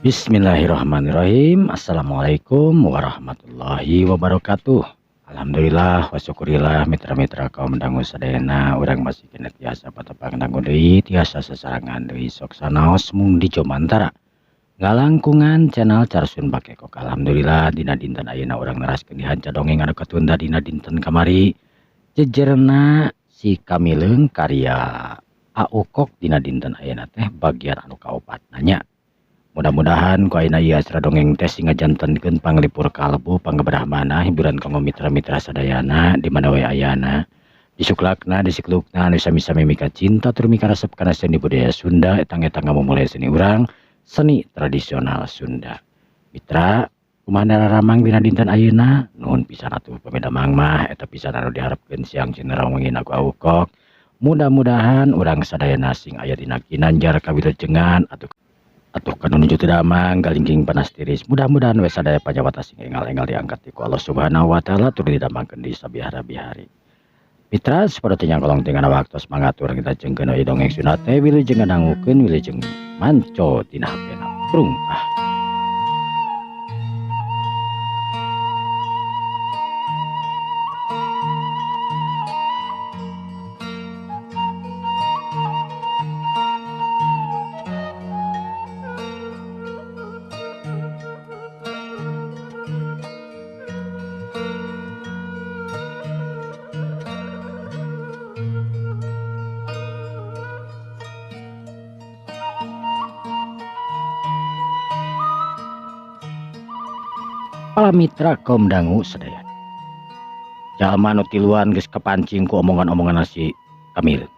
Bismillahirrahmanirrahim. Assalamualaikum warahmatullahi wabarakatuh. Alhamdulillah wa syukurillah, mitra-mitra kaum dangu sadayana, urang masih keneh tiasa patepang dangu deui, tiasa sasarengan deui, sok sanaos mung di Jomantara ngalangkungan channel Carsun Bakekok. Alhamdulillah, dina dinten ayeuna urang neraskeun dihanca dongeng anu katunda dina dinten kamari, Jejerna Si Kamileung karya Aukok. Dina dinten ayeuna teh bagian anu kaopat nanya. Mudah-mudahan ku ayeuna ieu acara dongeng teh sing ngajantenkeun panglipur kalbu, pangaberah manah, hiburan kanggo mitra-mitra sadayana di mana we ayana, disuklakna, disiklukna, anu sami-sami mika cinta tur mika resep kana seni budaya Sunda, etang-etang ngamumule seni urang, seni tradisional Sunda. Mitra, kumaha ramang dina dinten ayeuna? Nuhun pisan atuh pami damang mah, eta pisan anu diharapkeun siang cinera wengi ku Aukok. Mudah-mudahan urang sadayana sing aya dina ginanjar kawilujengan atuh atuh kanu nuju teu damang galingking panas tiris. Mudah-mudahan we sadaya panyawat sing engal-engal diangkat ku Allah Subhanahu wa Taala tur didamangkeun di sabihara-bihari. Mitra, saperti nyangkolong tinggal waktu semangat urang kita jengkeun we dongeng Sunda teh. Wilujeng ngadangukeun, wilujeng manco dina hapena. Prung ah. Para mitra kaum dangu sadaya, jalma nu tiluan geus kepancing ku omongan-omongan si Kamileung.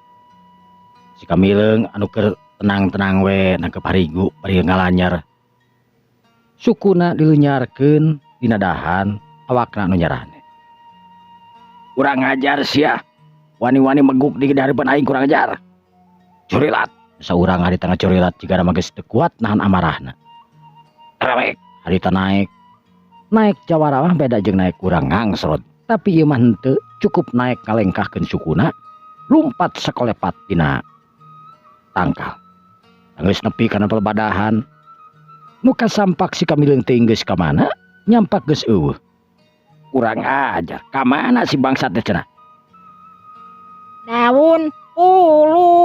Si Kamileung anu keur tenang-tenang we nangkep harigu bari ngalanyar, sukuna dilenyarkeun dina dahan, awakna nu nyarane. "Kurang ajar sia, wani-wani meguk di hareupeun aing, kurang ajar, curilat!" Saurang harita ngacurilat jiga mah geus teu kuat nahan amarahna. Rewek harita naek naek jawara mah beda jeung naek urang ngangsrot, tapi ieu mah henteu, cukup naek ngalengkahkeun sukuna, lumpat sakolepat dina tangkal, geus nepi kana pelbadahan. Nu kasampak si Kamileung teh geus ka mana, nyampak geus euweuh. "Kurang ajar, ka mana si bangsat teh?" cenah. Daun pulus.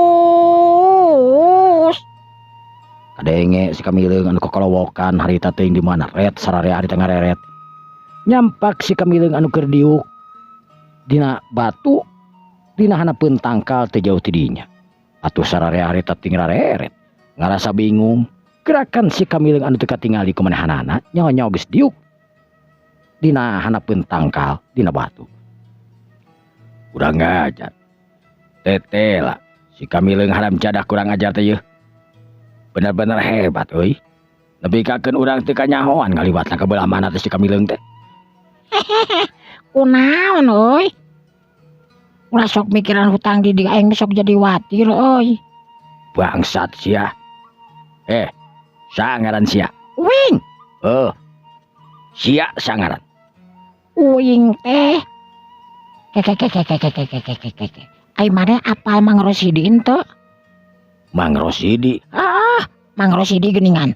Kadenge si Kamileung anu kokolowokan harita teuing di mana ret sararea harita ngareret. Nyampak si Kamileung anu keur diuk dina batu dina handapeun tangkal teu jauh ti dinya. Atuh sararea harita ting rareret, ngarasa bingung gerakan si Kamileung anu teu katingali ku manehanana, nyaho-nyaho geus diuk dina handapeun tangkal dina batu. "Kurang ajar, tetela si Kamileung, haram jadah, kurang ajar teh yeuh, bener-bener hebat euy, nepikakeun urang teu kanyahoan ngaliwatna ka belah mana teh si Kamileung teh." Kunaon euy? Ulah sok mikiran hutang di aing, sok jadi watir euy. "Bangsat sia. Eh, sangaran sia?" Uing. "Oh. Sia sangaran?" Uing teh. Keke keke keke keke keke keke. Ai maneh apal Mang Rosidi henteu? Mang Rosidi? Ah, Mang Rosidi geuningan.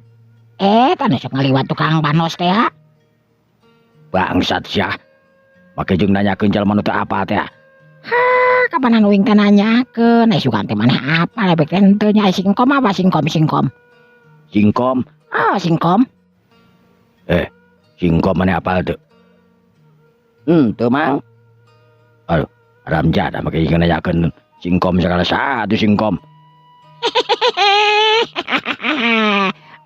Eh, tah sok ngaliwat tukang panos teh ha. "Bangsat sia. Make jeung nanyakeun jalma nu teu apal teh." Hah, kapanan uing teh nanyakeun, ai sugan teh maneh apal lebek teh henteu nya. Ai singkom apa, singkom, singkom? Singkom? Ah, singkom. Eh, singkom maneh apal teu? Teu, Mang. Aduh, haram jadah, make jeung nanyakeun singkom segala, satu singkom.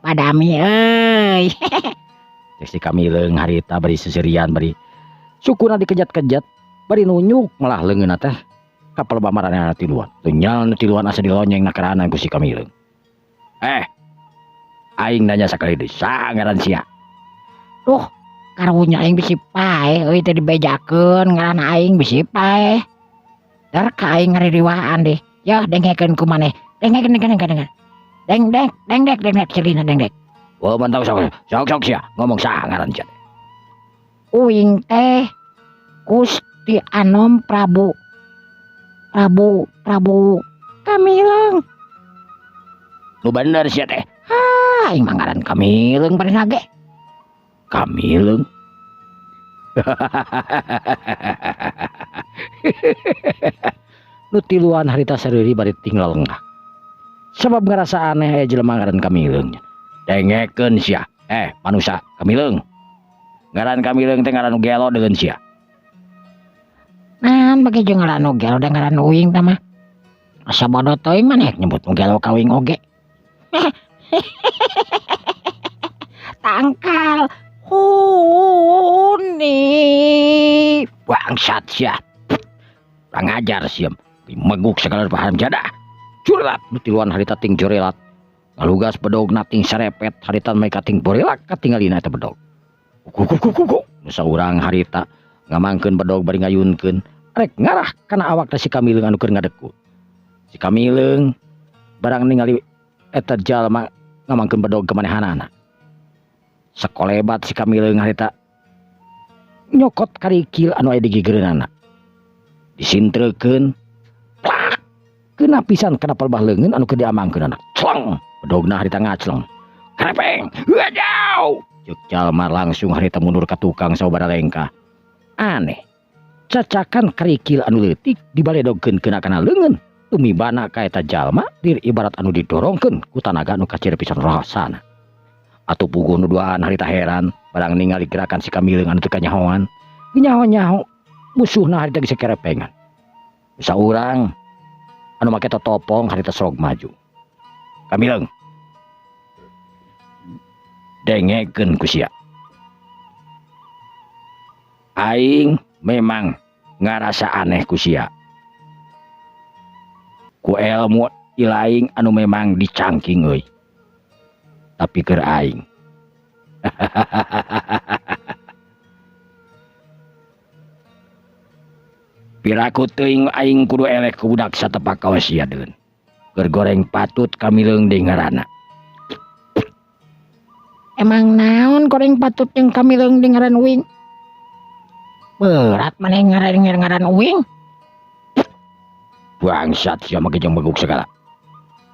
Padami euy. Cek si Kamileung harita bari seserian, bari sukuna dikejat-kejat, bari nunjuk malah leungeunna teh ka pelebah maranehna tiluan. Teu nu tiluan asa dilonyeng nakeranan ku si Kamileung. "Eh, aing nanya sakali deui, saha ngaran sia?" Duh, karunya aing bisi paeh euy, teu dibejakeun ngaran aing, bisi paeh. Dar ka aing ngaririwaan deh. Yah, dengekeun ku maneh. Dengekeun, dengekeun, dengekeun. Deng deng deng dek deng dek celina deng dek. "Oh, mantap, sok sok sok sia ngomong, saha ngaran sia?" Uing teh Gusti Anom Prabu Prabu Prabu Kamileung. Nu bener sia teh. Hah, Aing mah ngaran Kamileung manehna ge. Kamileung. Nu tiluan harita sariri bari tinggal lengah. Sebab ngarasa aneh aya jelema ngaran Kamileung. Dengekeun sia. Manusa Kamileung. Ngaran Kamileung teh ngaran nu gelo deungeun sia. Naon bagi jeung ngaran nu gelo da ngaran uing tah mah. Asa bodoh teuing maneh nyebut nu gelo ka uing oge. Tangkal huni bangsat sia. Kurang ajar sia. Meguk segala haram jadah. Curelat nu tiluan harita ting jorelat. Ngalugas bedog ting serepet harita mereka ting borelak katingalina eta bedog. Kukukukuku. Nu saurang harita ngamangkeun bedog bari ngayunkeun rek ngarah kana awak teh si Kamileung anu keur ngadekut. Si Kamileung barang ningali eta jalma ngamangkeun bedog ka manehanana. Sakolebat si Kamileung harita nyokot karikil anu aya di gigireunana. Disintrekeun plak kena pisan kana palbah leungeun anu keur diamangkeunana. Cleng bedogna harita ngacleng. Karepeng, wajau. Ceuk jalma langsung harita mundur ka tukang sababaraha lengkah. Aneh. Cacakan karikil anu leutik dibaledogkeun keuna kana leungeun. Tumibana ka eta jalma dir ibarat anu didorongkeun ku tanaga anu kacir pisan rasana. Atuh puguh nu duaan harita heran barang ningali gerakan si Kamileung anu teu kanyahoan. Nyaho-nyaho musuhna harita geus kerepengan. Saurang anu make totopong harita sorog maju. Kamileung. Dengekeun ku sia. Aing memang ngarasa aneh ku sia. Ku ilmu ilaing anu memang dicangking euy. Tapi keur aing. Piraku teuing aing kudu eleh ku budak satepak kawas sia deun. Keur goreng patut Kamileung deui ngaranna. Emang naon goreng patut jeung Kamileung deui ngaran uing? Berat maneh ngaran uing. Bangsat sia make jeung maguk segala.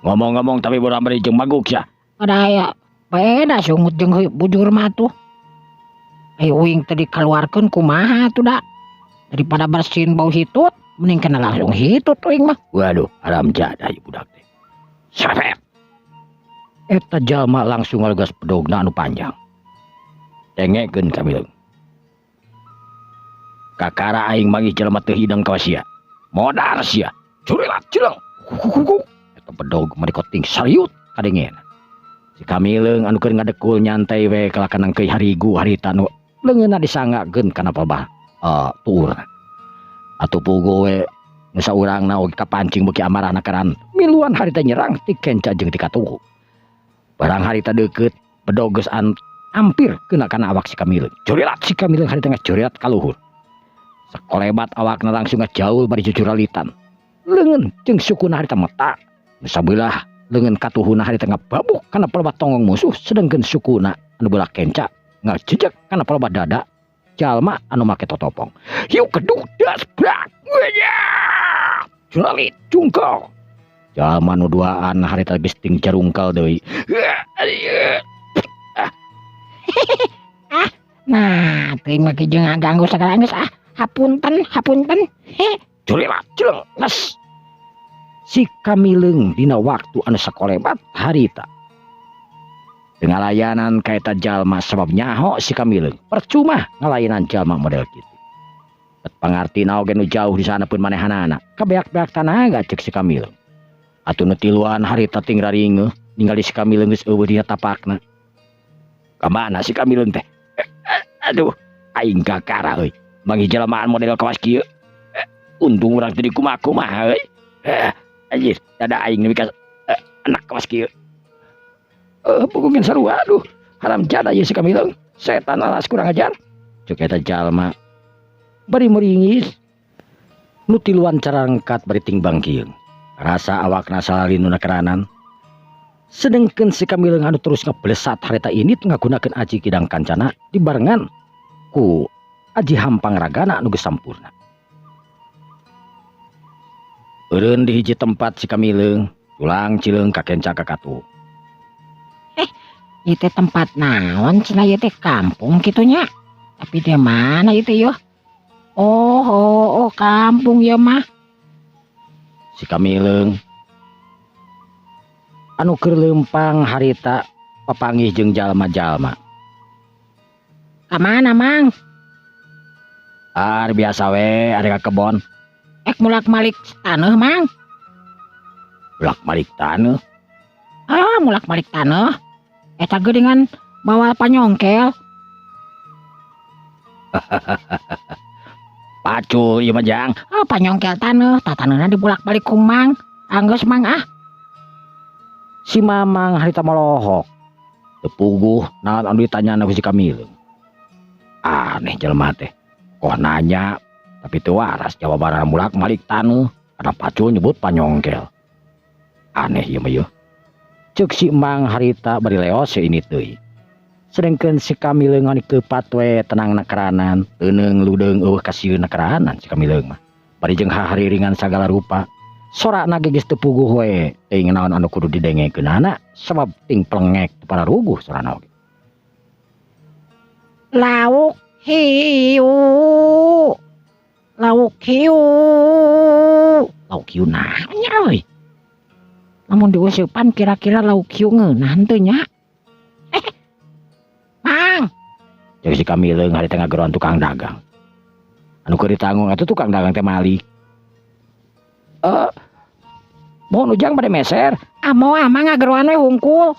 Ngomong-ngomong tapi bola bari jeung maguk sia. Ada aya beda sungut jeung bujur mah tuh. Uing tadi kaluarkeun kumaha tuh da? Daripada bersin bau hitut, mending kena langsung hitut uing mah. Waduh, haram jadah ieu budak teh. Serepet. Eta jalma langsung ngalegas bedogna anu panjang. Dengekeun Kamileung. Kakara aing manggih jelema teu hidang ka sia. Modar sia. Curilat cileng. Kukukuku. Eta bedog marikoting sariut kadengena. Si Kamileung anu keur ngadekul nyantai we kalakan nangkeuy harigu harita nu leungeunna disanggakeun kana palbah tuurna. Atuh puguh we nu saurangna oge kapancing beuki amarahna karan miluan harita nyerang ti kenca jeung ti katuhu. Barang harita deukeut bedog geus hampir kena kana awak si Kamileung. Curilat si Kamileung harita ngacurilat ka luhur. Sakolebat awakna langsung ngajaul bari jujuralitan. Leungeun jeung sukuna harita meta. Nu sabelah leungeun katuhuna harita ngababuk kana palebah tonggong musuh sedengkeun sukuna anu belah kenca ngajejek kana palebah dada jalma anu make totopong. Hiu keduk das brak. Curalit jungkal. Jalma nu duaan harita geus ting jarungkal deui. Ah, nah teuing mah jeung ngaganggu sagala geus ah. Hapunten, hapunten. He. Curilat cileng les. Si Kamileung dina waktu anu sakolebat harita. Ngalayanan ka eta jalma sabab nyaho si Kamileung. Percuma ngalayanan jalma model kitu. Bet pangartina oge nu jauh di sana pun manehanana. Kabeak-beak tanaga ceuk si Kamileung. Atuh nu tiluan harita ting raringeuh ningali si Kamileung geus eueuh dina tapakna. Ka mana si Kamileung teh? Aduh, aing kakara euy. Manggih jelmaan model kawas kieu. Untung urang teu dikumaha-kumaha euy. Anjir, dada aing nepi ka anak kawas kieu. Pugungin sarua aduh. Haram jadah ieu si Kamileung. Setan alas kurang ajar. Ceuk eta jalma. Bari meringis. Nu tiluan carangkat bari ting bangkieung. Rasa awakna salalin nu nakeranan. Sedengkeun si Kamileung anu terus ngeblesat harita ini ngagunakeun aji kidang kancana dibarengan ku aji hampang ragana anu geus sampurna. Eureun di hiji tempat si Kamileung, tulang cileung ka kenca ka katuhu. Ieu teh tempat naon cenah ieu teh, kampung kitu nya. Tapi di mana ieu teh yeuh? Oh, oh, oh, kampung ieu mah. Si Kamileung anu keur leumpang harita papanggih jeung jalma-jalma. Ka mana, Mang? Ah, biasa we, ari ka kebon. Ek mulak-malik taneuh, Mang. Mulak-malik taneuh? Ah, mulak-malik taneuh. Eta geuningan bawa panyongkel. Pacul ieu mah, Jang. Oh, panyongkel taneuh, tah taneuhna dibulak-balik ku Mang. Anggeus, Mang, ah. Si Mamang harita molohok. Teu puguh naon anu ditanyana ku si Kamileung. Aneh jelema teh. Koh nanya tapi teu waras jawabanna mulak-malik taneuh. Ada pacul nyebut panyongkel. Aneh ieu mah yeuh. Ceuk si Mang harita bari leos ini teuing. Sedengkeun si Kamileung anu keupat we tenang nakeranan, teuneung ludeung eueuh kasieun nakeranan si Kamileung mah. Bari jeung hahariringan sagala rupa. Sorakna ge geus teu puguh we, teuing naon anu kudu didengekeunana sabab ting plengek teu pararuguh sorana oge. Lauk hiu. Lauk hiu. Lauk hiu naon nya euy? Lamun diuseupan kira-kira lauk hiu ngeunah henteu nya? Mang. Ceuk si Kamileung harita ngageroan tukang dagang. Anu keur ditanggung atuh tukang dagang teh malik. Mohon ujang bade meser. Ah, moal Mang, ngageroan we hungkul.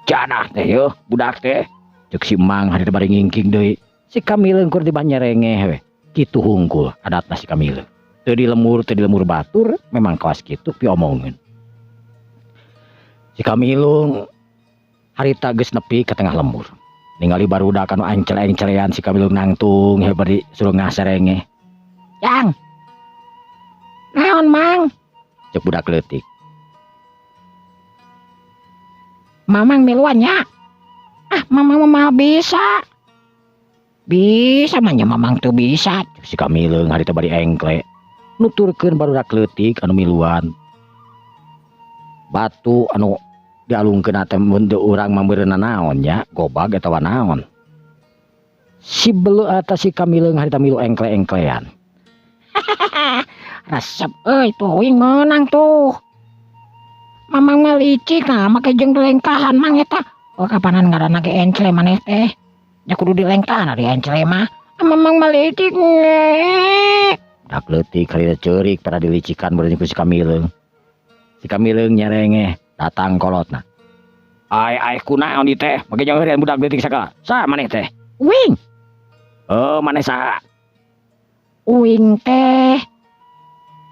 Janah teh yeuh budak teh. Ceuk si Mang harita bari ngingking deui. Si Kamileung keur dibanyerengeh we. Kitu hungkul adatna si Kamileung. Teu di lemur batur memang kawas kitu piomongeun. Si Kamileung harita geus nepi ka tengah lembur. Ningali barudak anu ancel-encelean si Kamileung nangtung he bari suruh ngaserengeh. Jang. Naon, Mang? Ceuk budak leutik. Mamang miluan nya. Ah, Mamang mah bisa. Bisa mah nya Mamang teu bisa. Ceuk si Kamileung harita bari engkle. Nuturkeun barudak leutik anu miluan. Batu anu dialungkeun teh mun teu urang mah meureunna naon nya, gobag atawa naon. Si belu atas si Kamileung harita milu engkle-engklean. Resep euy tuh uing meunang tuh. Mamang mah licik nah make jeung dilengkahan Mang eta. Oh kapanan ngaranna ge encle maneh teh. Nya kudu dilengkahan ari encle mah. Mamang mah licik nge. Budak leutik harita ceurik pada dilicikan meureun ku si Kamileung. Si Kamileung nyerengeh datang kolotna. Ai ai kunaon ieu teh? Make jeung heureun budak leutik sagala. Saha maneh teh? Uing. Oh, maneh saha? Uing teh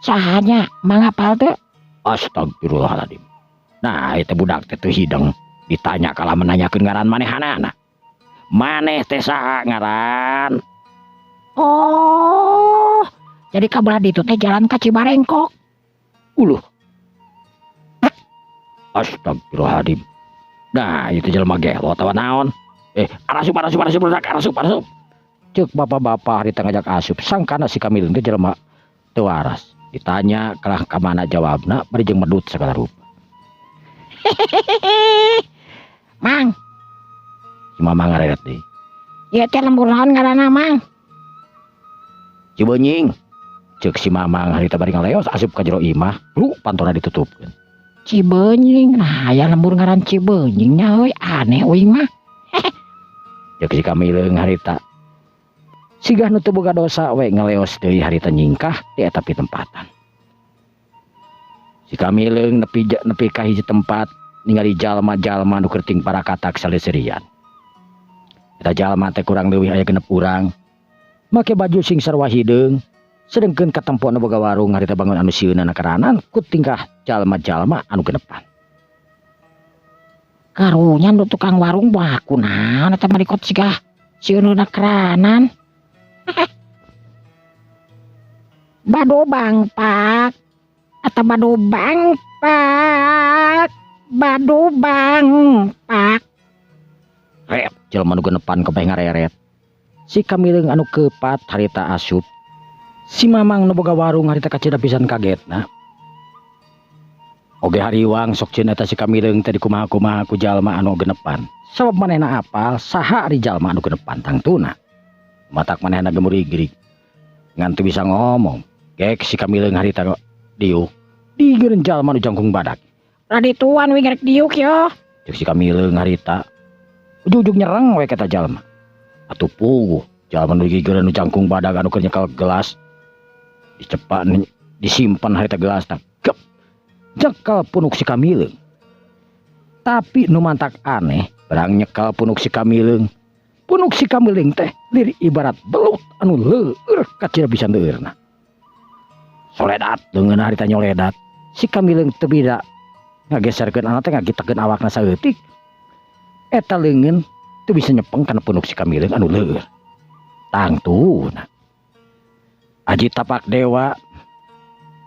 sahanya Mang apal teu? Astagfirullahaladzim. Nah, itu budak teh teu hideng. Ditanya kalah menanyakeun ngaran manehanana. Maneh teh saha ngaran? Oh, jadi kabelah ditu teh jalan ka Cibarengkok. Uluh. Astagfirullahaladzim. Nah, itu jelema gelo atawa naon? Arasup, arasup, arasup, budak, arasup, arasup. Ceuk bapak-bapak harita ngajak asup, sangkana si Kamileung teh jelema teu waras. Ditanya kalah ka mana jawabna bari jeung medut sagala rupa. Mang. Si Mamang ngareret deui. Ieu teh lembur naon ngaranna, Mang? Cibenying. Ceuk si Mamang harita bari ngaleos asup ka jero imah, lu pantona ditutupkeun. Cibenying, nah aya lembur ngaran Cibenying nya euy, aneh uing mah. Ceuk si Kamileung harita. Sigah nu teu boga dosa we ngaleos deui harita nyingkah di eta pitempatan. Si Kamileung nepi ka hiji tempat ningali jalma-jalma nu keur ting parakatak saleuserian. Eta jalma teh kurang leuwih aya 6 urang. Make baju sing sarua hideung, sedengkeun katempona boga warung harita bangun anu sieunna karanan ku tingkah jalma-jalma anu genepan. Karunya nu tukang warung mah kunaon eta marikot sigah sieunna keranan. Bado bangpak atau bado bangpak, bado bangpak. Ret, jelema nu genepan kebeh ngareret. Si Kamileung anu kepat harita asup. Si Mamang nu boga warung harita kacida pisan kagetna. Oge hariwang sok cieun eta si Kamileung teh dikumaha-kumaha ku jalma anu genepan. Sabab manehna apal saha ari jalma anu genepan tangtuna. Matak manehna gemurigrig. Ngan teu bisa ngomong. Gek si Kamileung harita diuk. Digigireun jalma nu jangkung badak. Radituan wing rek diuk yo. Cek si Kamileung harita. Ujug-ujug nyereng we eta jalma. Atuh puguh jalma nu digigireun nu jangkung badak anu keur nyekel gelas. Dicepak disimpan harita gelasna. Gep. Nyekel punuk si Kamileung. Tapi nu mantak aneh, barang nyekel punuk si Kamileung. Punuk si Kamileung teh lir ibarat belut anu leur kacida pisan leueurna. Soledat leungeun harita nyoledat. Si Kamileung teu bida ngageserkeun anak teh ngagitekeun awakna saeutik. Eta leungeun teu bisa nyepeng kana punuk si Kamileung anu leur. Tangtuna. Aji Tapak Dewa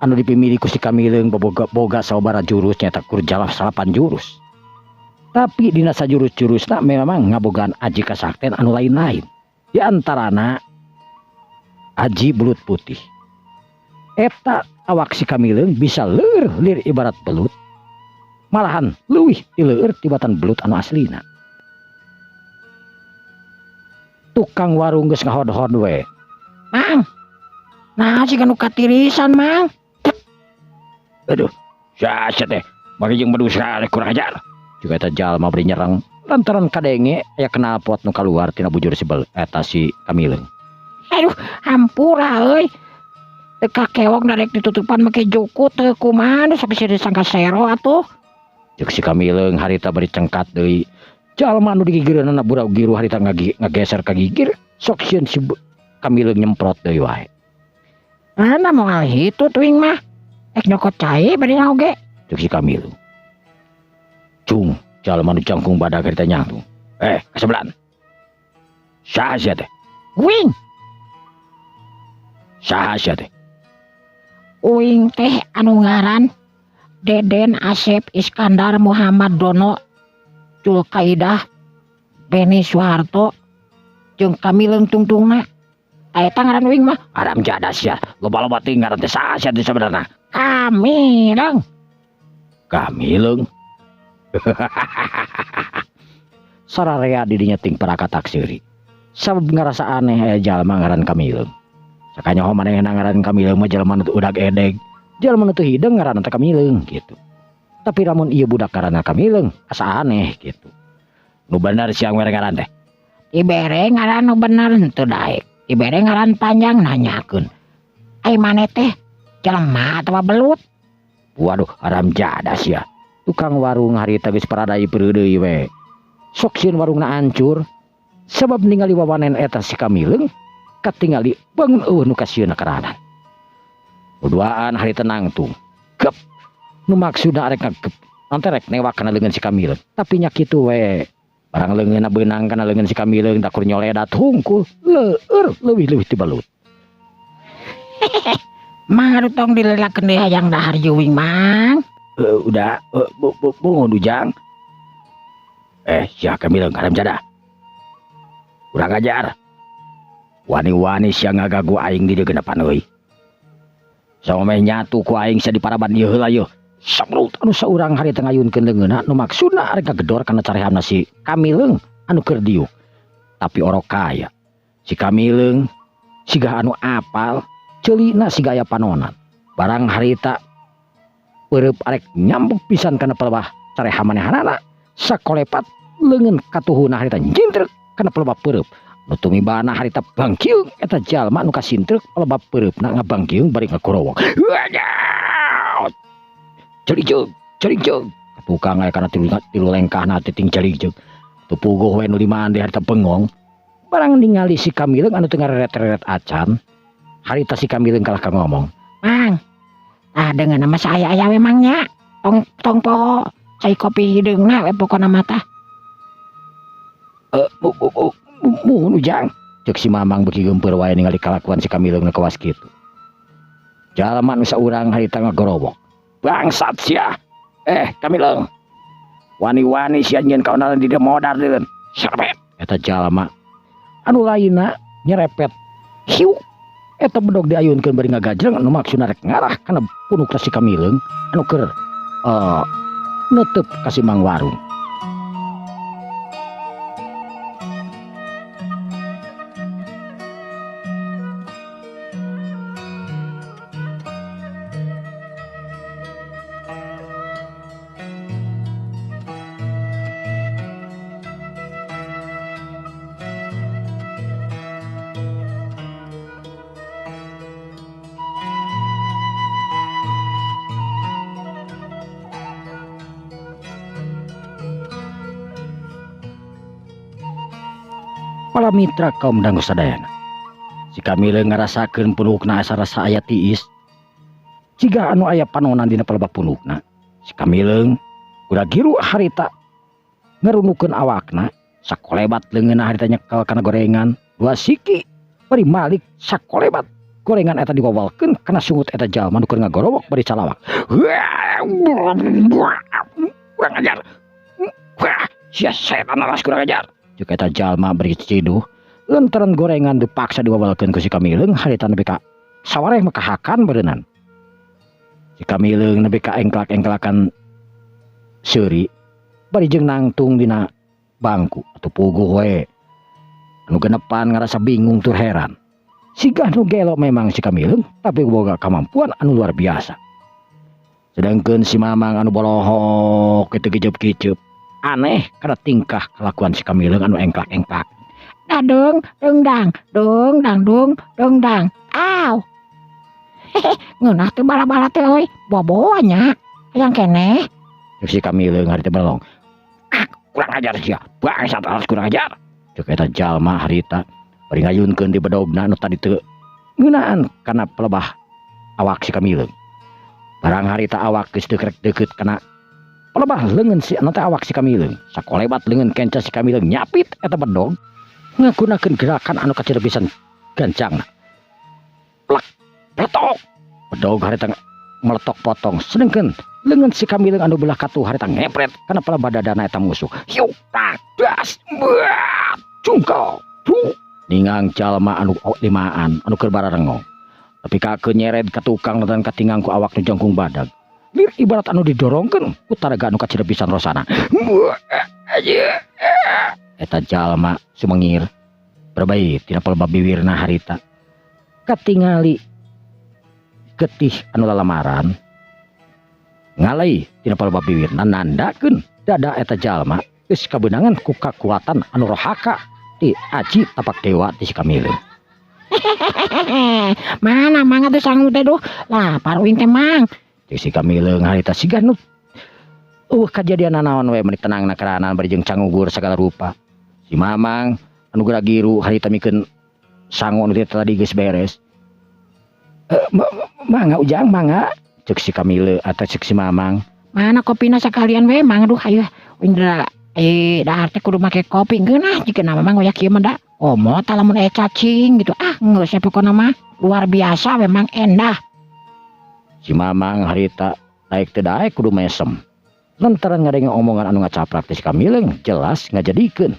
anu dipimili ku si Kamileung boga sababaraha jurus nyaeta kur jalaf 8 jurus. Tapi dina sajurus-jurusna memang ngabogaan aji kasakten anu lain-lain. Di antarana aji belut putih. Eta awak si Kamileung bisa leur lir ibarat belut. Malahan leuwih ti leur tibatan belut anu aslina. Tukang warung geus ngahod-hod we. Mang, nah si kanu katirisan mang. Aduh, sia teh, bagi jeung manusia kurang ajar. Juga eta jalma bari nyerang lantaran kadenge aya knalpot nu kaluar tina bujur si bel eta si Kamileung. Aduh, hampura euy. Teu kakewok darek ditutupan make jukut teu kumaha sok bisa disangka sero atuh. Ceuk si Kamileung harita bari cengkat deui. Jalma nu digigireunana burau giru harita ngageser ka gigir, sok sieun si Kamileung nyemprot deui wae. Mana moal hitut uing mah. Ek nyokot cai bari oge. Ceuk si Kamileung. Cung, jalma nu jangkung badak harita nyangtung. Kasebelan. Saha sia teh? Uing. Saha sia teh? Uing teh anu ngaran Deden Asep Iskandar Muhammad Dono Julkaidah Beni Soeharto jeung Kamileung tungtungna. Eta ngaran uing mah. Haram jadah sia. Loba-loba teuing ngaran teh saha sia teh sabenerna? Kamileung. Kamileung. Sararea didinya ting parakatak seuri. Sabab ngarasa aneh aya jalma ngaran Kamileung. Sakanyaho manehna ngaran Kamileung mah jalma nu udag edeg. Jalma nu teu hideung ngaranna teh Kamileung gitu. Tapi lamun ieu budak ngaranna Kamileung asa aneh gitu. Nu bener siang mere ngaran teh. Dibere ngaran nu bener henteu daek. Dibere ngaran panjang nanyakeun. Ai maneh teh jelema atawa belut? Waduh, haram jadah sia. Tukang warung harita geus paradai peureudeuy we. Sok sieun warungna hancur. Sebab ningali wawanen eta si Kamileung katingali bangun eueuh nu kasieunna karanan. Duaan harita nangtung. Gep. Nu maksudna arek ngagep. Nanti rek newak kana leungeun si Kamileung. Tapi nya kitu we. Barang leungeunna beunang kana leungeun si Kamileung takur nyoledat hungkul leur leuwih-leuwih ti belut. Mang aduh tong dilelakeun deui hayang dahar juwing mang. Udah, bungun ujang. Sia Kamileung haram jadah. Kurang ajar. Wani-wani sia ngagagu aing di dieu genepan euy. Samemeh nyatu ku aing sia di paraban ieu heula yeuh. Samrut anu saurang harita ngayunkeun leungeunna nu maksudna arek ngagedor kana carehamna si Kamileung anu keur diuk. Tapi orok kaya. Si Kamileung siga anu apal, ceulina siga aya panonan. Barang harita peureub arek nyambuk pisan kana pelebah careha manehanana, sakolepat leungeun katuhuna harita nyintrek kana pelebah peureub. Nu tumibana harita bangkiung eta jalma nu kasintrek pelebah peureubna ngabangkiung bari ngagorowok. Celijeug, celijeug. Tukang aya kana tilu lengkahna teh ting celijeug. Teu puguh we nu limaan deui harita bengong. Barang ningali si Kamileung anu teu ngareret-reret acan, harita si Kamileung kalah ka ngomong. Mang, tah deungeun mah saaya-aya we mang nya. Tong tong poho cai kopi hideungna we pokona mah tah. Muhun ujang. Ceuk si Mamang beuki geumpeur wae ningali kalakuan si Kamileung nu kawas kitu. Jalma nu saurang harita ngagorowok. Bangsat sia. Kamileung. Wani-wani sia nyieun kaonaran di dieu modar deun. Serbet eta jalma. Anu lainna nyerepet. Hiuk. Eta bedog diayunkeun bari ngagajreng anu maksudna rek ngarah kana punukna si Kamileung anu keur Netep ka si Mang Warung. Para mitra kaum dangu sadayana. Si Kamileung ngarasakeun punukna asa rasa aya tiis. Jiga anu aya panonan dina palebah punukna. Si Kamileung gura-giru harita ngerunukeun awakna, sakolebat leungeunna harita nyekel kana gorengan, dua siki bari malik sakolebat gorengan eta diwawalkeun kana sungut eta jalma nu keur ngagorowok bari calawak. Kurang ajar. Sia setan alas kurang ajar. Jeung eta jalma bari ciduh lantaran gorengan dipaksa diwawalkeun ku si Kamileung harita nepi ka sawareh mah kahakan beureunan. Si Kamileung nepi ka engklak-engklakan seuri bari jeung nangtung dina bangku atuh puguh we. Anu genepan ngarasa bingung tur heran. Sigah nu gelo memang si Kamileung tapi boga kamampuan anu luar biasa. Sedangkeun si Mamang anu bolohok kitu kiceup-kiceup aneh karena tingkah kelakuan si Kamileung anu engklak-engklak. Dadung, dungdang, dung dang dung, dungdang. Aw. Hehe, ngeunah teh bala-bala teh euy, boboa nya. Hayang keneh. Cek si Kamileung harita belong. Ah, kurang ajar sia. Bangsat alas kurang ajar. Cek eta jalma harita bari ngayunkeun di bedogna anu tadi teu ngeunaan kana pelebah awak si Kamileung. Barang harita awak geus deukeut deukeut kana pelebah leungeun si anu teh awak si Kamileung. Sakolebat leungeun kenca si Kamileung nyapit eta bedog ngagunakeun gerakan anu kacida pisan gancangna. Plak, peletok. Bedog harita meletok potong. Sedengkeun leungeun si Kamileung anu belah katuh harita ngepret kana pelebah dadana eta musuh. Hiu, tak, das, buat, jungkal, bu. Ningang jalma anu limaan anu keur bararengong. Tapi kakeun nyered ka tukang dan katingang ku awak nu jangkung badag. Lir ibarat anu didorongkeun ku taraga anu kacida pisan rosana. Eta jalma sumengir berbait tina pelebah biwirna harita. Katingali getih anu lalamaran ngalai tina pelebah biwirna nandakeun dada eta jalma geus kabeunangan ku kakuatan anu rohaka ti aji tapak dewa ti si Kamileung. Mana mang atuh sangu teh duh. Lapar uing teh mang. Cek si Kamileung harita siga nu eueuh kajadian nanaon we meuni tenangna keranan bari jeung cangugur sagala rupa. Si Mamang anu geragiru harita mikeun sangu anu tadi geus beres. Mangga ujang mangga cek si Kamileung atau cek si Mamang. Mana kopina sakalian we mang duh ayo uing dahar teh kudu make kopi ngeunah jika nama mang oyak kieu mah da. Komo tah lamun aya cacing gitu. Ah geus we pokona mah luar biasa memang endah. Si Mamang harita daek teu daek kudu mesem. Lantaran ngadenge omongan anu ngacaprak teh si Kamileung jelas ngajadikeun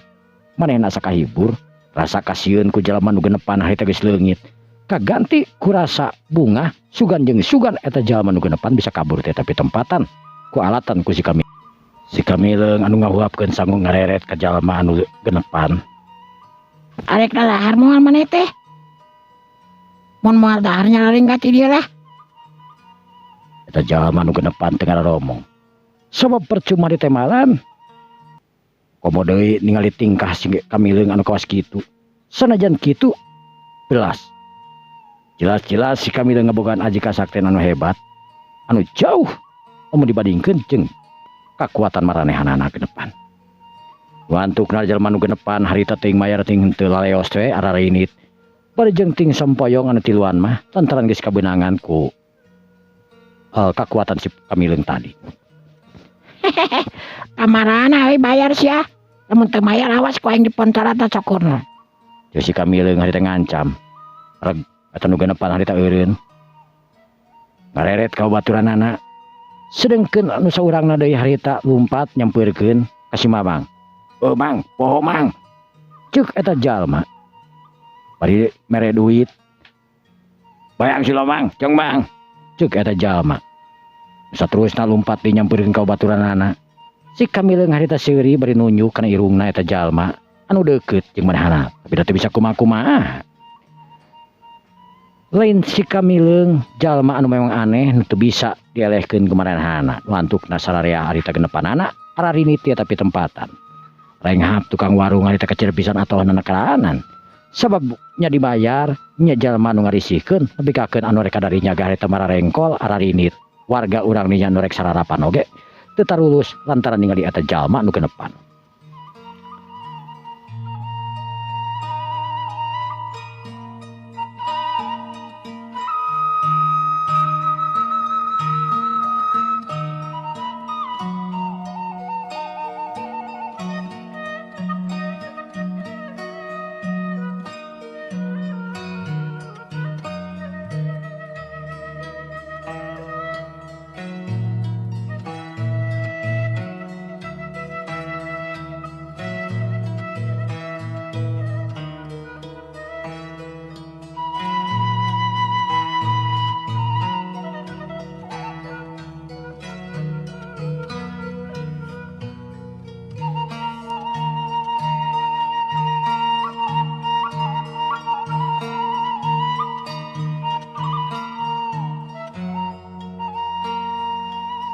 manehna asa kahibur, rasa kasieun ku jalma nu genepan harita geus leungit. Kaganti ku rasa bungah sugan jeung sugan eta jalma nu genepan bisa kabur teh tapi tempatan ku alatan ku si Kamileung. Si Kamileung anu ngahuapkeun sangu ngareret ka jalma anu genepan. Arek dahar moal maneh teh? Mun moal dahar nyalaring ka ti dieu lah. Eta jalma nu genepan teh ngaromong. Sabab percuma ditemalan. Komo deui ningali tingkah si Kamileung anu kawas kitu. Sanajan kitu belas. Jelas-jelas si Kamileung ngabogaan aji kasakten anu hebat, anu jauh lamun dibandingkeun jeung kakuatan maranehanana genepan. Wantukna jalma nu genepan harita teuing mayar teuing henteu laleos we ararinit. Bari jeung ting sampoyong anu tiluan mah lantaran geus kabeunangan ku kakuatan si Kamileung tadi. Kamarana we bayar sia. Lamun teu mayar awas ku aing diponcarat cokurna. Jeung si Kamileung harita ngancam. Reg eta nu genepan harita eureun. Ngareret ka baturanana. Sedengkeun anu saurangna deui harita lumpat nyampeurkeun ka si Mamang. "Oh Mang, poho Mang." Ceuk eta jalma. Bari mere duit. "Bayang si Lomang, jeung Mang." Ceuk eta jalma. Saterusna lumpat di nyamperkeun ka baturanana. Si Kamileung harita seuri bari nunjuk kana irungna eta jalma anu deukeut jeung manehna, tapi da teu bisa kumaha-kumaha. Lain si Kamileung jalma anu memang aneh nu teu bisa dielehkeun ku manehna. Nu antukna sararea harita genepanana ararinit tapi tempatan. Renghap tukang warung harita kecil pisan atohna karanan. Sabab nya dibayar nya jalma nu ngarisihkeun nepi kakeun anu rek kadarinya ge harita mararengkol ararinit. Warga urang dinya nu rek sararapan oge teu tarulus lantaran ningali eta jalma nu genepan.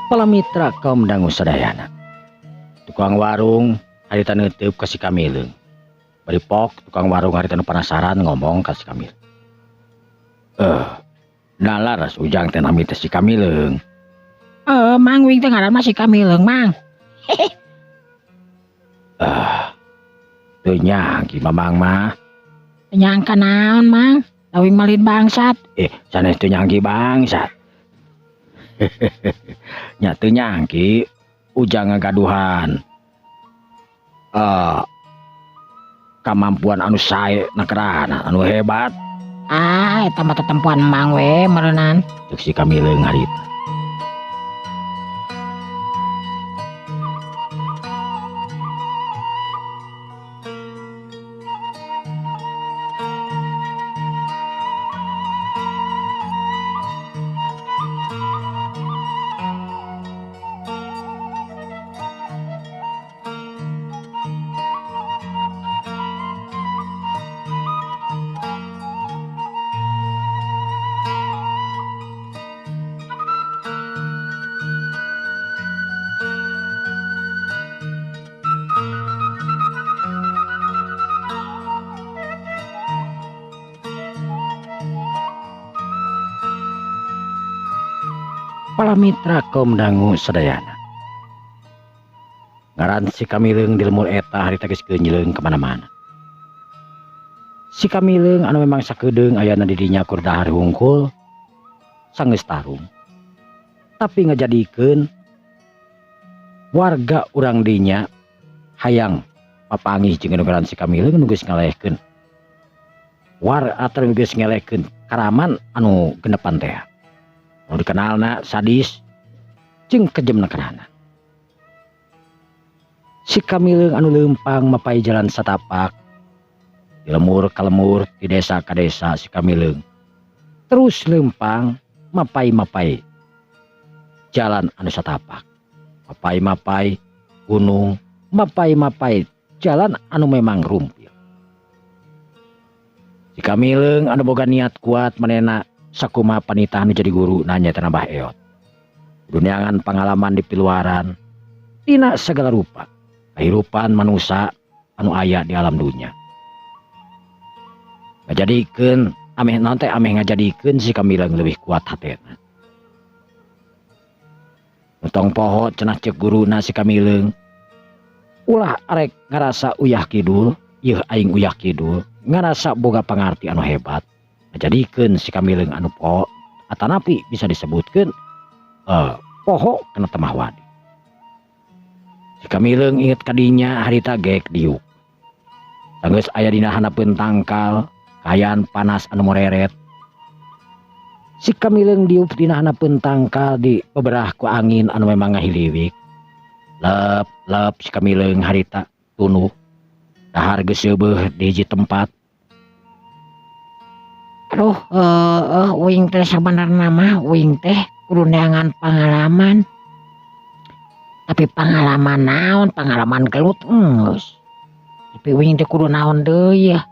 Palamitra kaum dangu sadayana. Tukang warung harita neuteub ka si Kamileung. Bari pok tukang warung harita nu penasaran ngomong ka si Kamileung. Nalar ujang teh nami teh si Kamileung. Mang wing teh ngaran mah si Kamileung, Mang. Teu nyangki Mamang mah. Teu nyangka naon, Mang? Da wing mah lain bangsat. Sanes teu nyangki bangsat. Nya teu nyangki ujang ngagaduhan kamampuan anu sae nakerana anu hebat. Ah, eta mah tetempuan Mang we meureunnan. Ceuk si Kamileung harita. Palamitra kaum dangu sadayana. Ngaran si Kamileung di lemur eta harita geus geunyleung kamana-mana. Si Kamileung anu memang sakedeung ayana di dinya kur dahar hungkul sanggeus tarung. Tapi ngajadikeun warga urang dinya hayang papangih jeung ngaran si Kamileung nu geus ngalehkeun. War atawa geus ngelehkeun karaman anu genepan teh. Nu dikenalna sadis jeung kejemna kerana. Si Kamileung anu leumpang mapai jalan satapak di lemur ka lemur, di desa ka desa si Kamileung terus leumpang mapai-mapai jalan anu satapak, mapai-mapai gunung, mapai-mapai jalan anu memang rumpil. Si Kamileung anu boga niat kuat manehna sakumaha panitah anu jadi guru nanya teh Abah Eot. Duniangan pengalaman di piluaran tina segala rupa kehidupan manusia anu aya di alam dunia. Ngajadikeun ameh naon teh ameh ngajadikeun si Kamileung leuwih kuat hatena. Tong poho cenah ceuk guruna si Kamileung. Ulah arek ngarasa uyah kidul, yeuh aing uyah kidul, ngarasa boga pangarti anu hebat. Ngajadikeun si Kamileung anu poho atanapi bisa disebutkeun poho kana temah wadi. Si Kamileung inget kadinya harita gek diuk. Sanggeus aya dina handapeun tangkal, kaayaan panas anu moreret. Si Kamileung diuk dina handapeun tangkal di beberah ku angin anu memang ngahiliwik. Lep lep si Kamileung harita tunuh. Dahar geus seubeuh di hiji tempat. Aduh, uing teh sabenerna mah uing teh Kudu neangan pangalaman. Tapi pangalaman naon? Pangalaman gelut geus. Tapi uing teh kudu naon deui yeuh.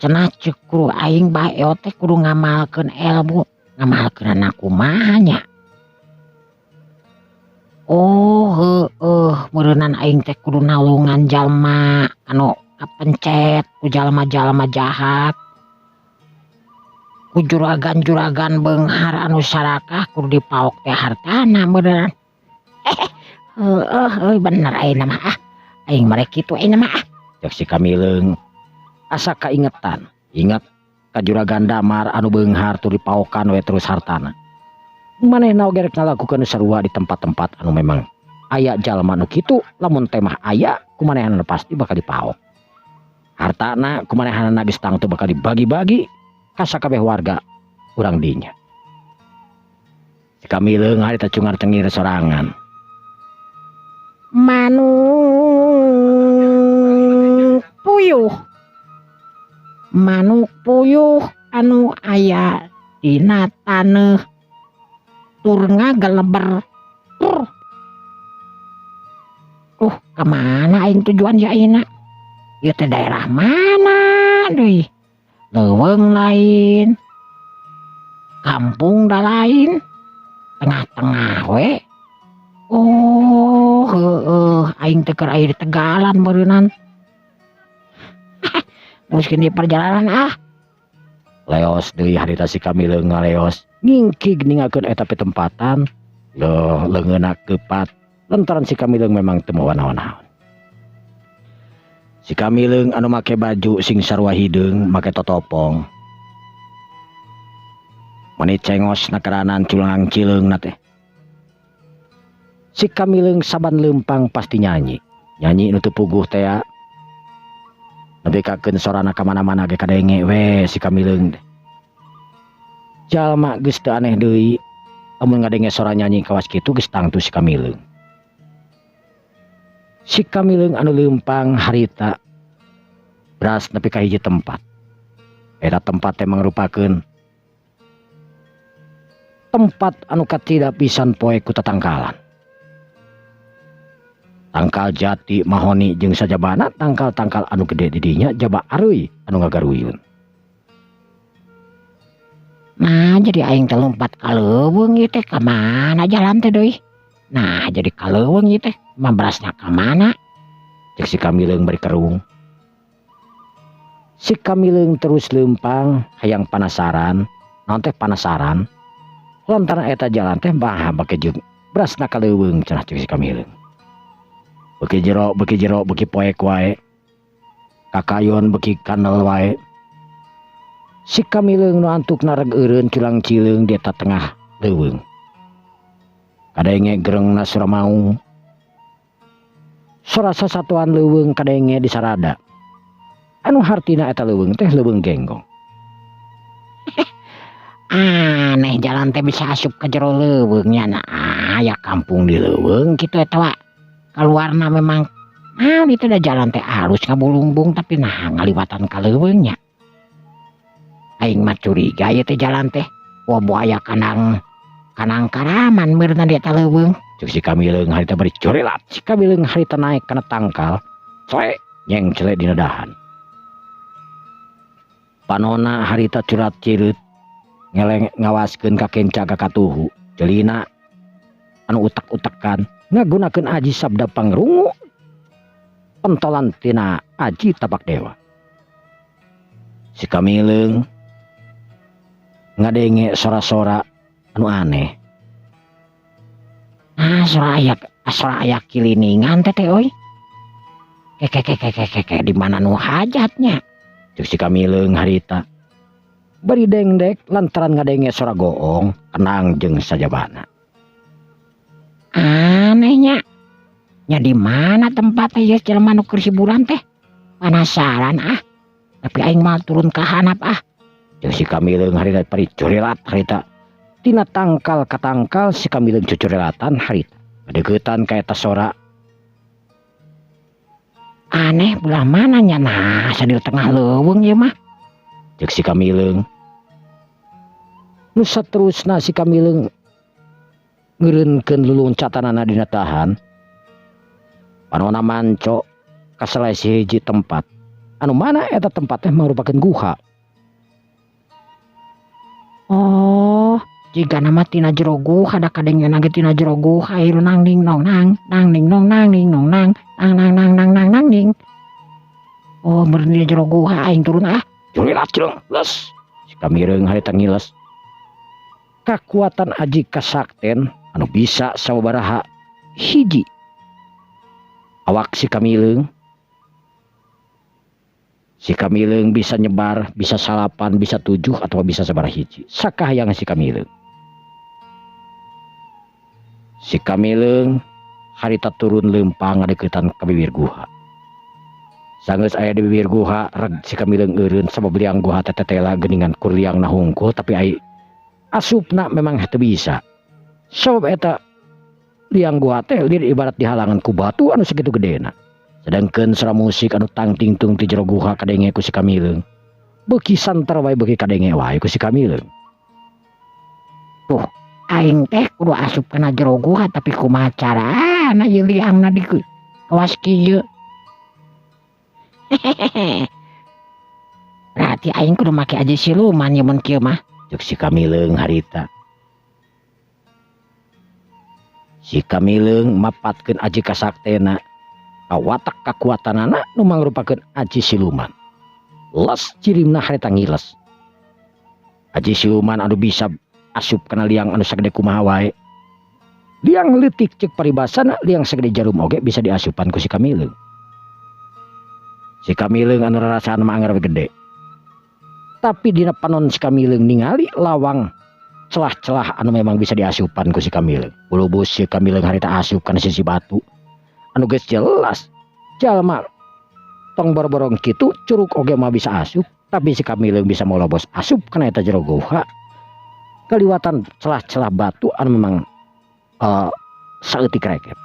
Cenah ceuk guru aing, Bah Eo teh, kudu ngamalkeun ilmu. Ngamalkeunana kumaha nya? Oh, heueuh, meureunan aing teh kudu nulungan jalma anu kapencet ku jalma-jalma jahat. Ku juragan-juragan beunghar anu sarakah kudu dipaok teh hartana meureun. Heueuh euy, bener ayeuna mah ah. Aing mah rek kitu ayeuna mah ah. Cek si Kamileung asa kaingetan, inget ka Juragan Damar anu beunghar tur dipaokan we terus hartana. Manehna oge rek ngalakukeun sarua di tempat-tempat anu memang aya jalma nu kitu, lamun teh mah aya ku manehna pasti bakal dipaok. Hartana ku manehanana geus tangtu bakal dibagi-bagi ka sakabeh warga urang dinya. Si Kamileung harita cungar cengir sorangan. Manuk puyuh. Manuk puyuh anu aya dina taneuh tur ngageleber. Tur. Kamana aing tujuan ya ayeuna? Ieu teh daerah mana deui? Leuweung lain. Kampung da lain. Tengah-tengah we. Oh, heueuh, aing teh keur aya di Tegalan meureunan. Teruskeun di perjalanan ah. Leos deui harita si Kamileung ngaleos ngingkig ninggalkeun eta pitempatan. Loh, leungeunna keupat lantaran si Kamileung memang teu mawa naon-naon. Si Kamileung anu make baju sing sarua hideung, make totopong. Meni cengos nakeranan culang cileung na teh. Si Kamileung saban leumpang pasti nyanyi. Nyanyi nu teu puguh teh ya. Nepikakeun sorana ka mana-mana ge kadenge we si Kamileung teh. Jalma geus teu aneh deui lamun ngadenge sora nyanyi kawas kitu, geus tangtu si Kamileung. Si Kamileung anu leumpang harita beras nepi ka hiji tempat. Eta tempat teh mangrupakeun tempat anu kacida pisan poek ku tatangkalan. Tangkal jati, mahoni jeung sajabana tangkal-tangkal anu gede di dinya jaba areuy anu ngagaruyun. Nah, jadi aing teh lompat ka leuweung ieu teh, ka mana jalan teh deui? Nah, jadi ka leuweung ieu teh, mabrasna ka mana? Cek si Kamileung bari kerung. Si Kamileung terus leumpang hayang panasaran, naon teh panasaran? Lantaran eta jalan teh bah bake jeung brasna ka leuweung cenah cek si Kamileung. Beuki jero, beuki jero, beuki poek wae. Kakayon beuki kanel wae. Si Kamileung nu antukna reg eureun culang cileung di eta tengah leuweung. Kadenge gerengna sora maung. Sora sasatuan leuweung kadenge di sarada. Anu hartina eta leuweung teh leuweung genggong. Aneh, jalan teh bisa asup ke jero leuweung nya, nah aya kampung di leuweung kitu eta wa. Kaluarna memang naon itu da jalan teh alus ngabulungbung, tapi nah ngaliwatan ka leuweung nya. Aing mah curiga ieu teh jalan teh. Wah, aya kandang kandang karaman meureunna di eta leuweung. Cek si Kamileung harita bari corelat. Si Kamileung harita naik kana tangkal, cele nyeng cele dina dahan. Panona harita curat cireut ngeleng ngawaskeun ka kenca ka katuhu. Celina anu utak-utakan ngagunakeun aji sabda pangrungu pentolan tina aji tapak dewa. Si Kamileung ngadenge sora-sora anu aneh. Nah, sora aya kiliningan teh teh euy. Ke ke ke ke ke ke, di mana nu hajatnya? Cek si Kamileung harita bari dengdek lantaran ngadenge sora goong kenang jeung sajabana. Anehnya. Nya di mana tempatnya ya jelema nu keur hiburan teh? Penasaran ah. Tapi aing mah turun ka handap ah. Cek si Kamileung harita bari corelat harita tina tangkal ka tangkal si Kamileung cucurelatan harita ngadeukeutan ka eta sora. Aneh, belah mana nya, nah di tengah leuweung ieu mah. Cek si Kamileung. Nu saterusna si Kamileung ngeureunkeun luluncatanana dina tahan. Panona manco ka salah sahiji tempat. Anu mana eta tempat teh mangrupakeun guha. Oh, jigana mah tina jero guha da kadengena ge tina jero guha ieu nang ning nong nang, nang ning nong nang ning nong nang, nang nang nang nang nang nang ning. Oh, meureun dina jero guha aing turun ah. Jurilat jeung les. Si Kamireung harita ngiles. Kakuatan aji kasakten anu bisa sababaraha hiji. Awak si Kamileung. Si Kamileung bisa nyebar, bisa 9, bisa 7, atau bisa sabaraha hiji. Sakahayang si Kamileung. Si Kamileung harita turun leumpang ngadeukeutan ka bibir guha. Sanggeus aya di bibir guha, reg si Kamileung eureun sabab liang guha teh tetela geuningan kur liangna hungkul, tapi ai asupna memang teu bisa. Sabab eta liang guha teh lir ibarat dihalangan ku batu anu sakitu gedena. Sedangkeun sora musik anu tangtingtung ti jero guha kadenge ku si Kamileung. Beuki santer wae beuki kadenge wae ku si Kamileung. Tuh, aing teh kudu asup kana jero guha tapi kumaha carana ieu liangna di kawas kieu. Hehehe. Berarti aing kudu make aji siluman ieu mun kieu mah. Ceuk si Kamileung harita. Si Kamileung mapatkeun aji kasaktena. Kawatak kakuatanana nu mangrupakeun aji siluman. Les cirimna harita ngiles. Aji siluman anu bisa asup kana liang anu sagede kumaha wae. Liang leutik ceuk paribasana, liang sagede jarum oge bisa diasupan ku si Kamileung. Si Kamileung anu rarasaan mah anger we gede. Tapi dina panon si Kamileung ningali lawang celah-celah anu memang bisa diasupan ku si Kamileung. Bulubus si Kamileung harita asup kana sisi batu. Anu geus jelas jalma tong boro-borong kitu curug oge mah bisa asup, tapi si Kamileung bisa molobos asup kana eta jero guha. Kaliwatan celah-celah batu anu memang saeutik rekep.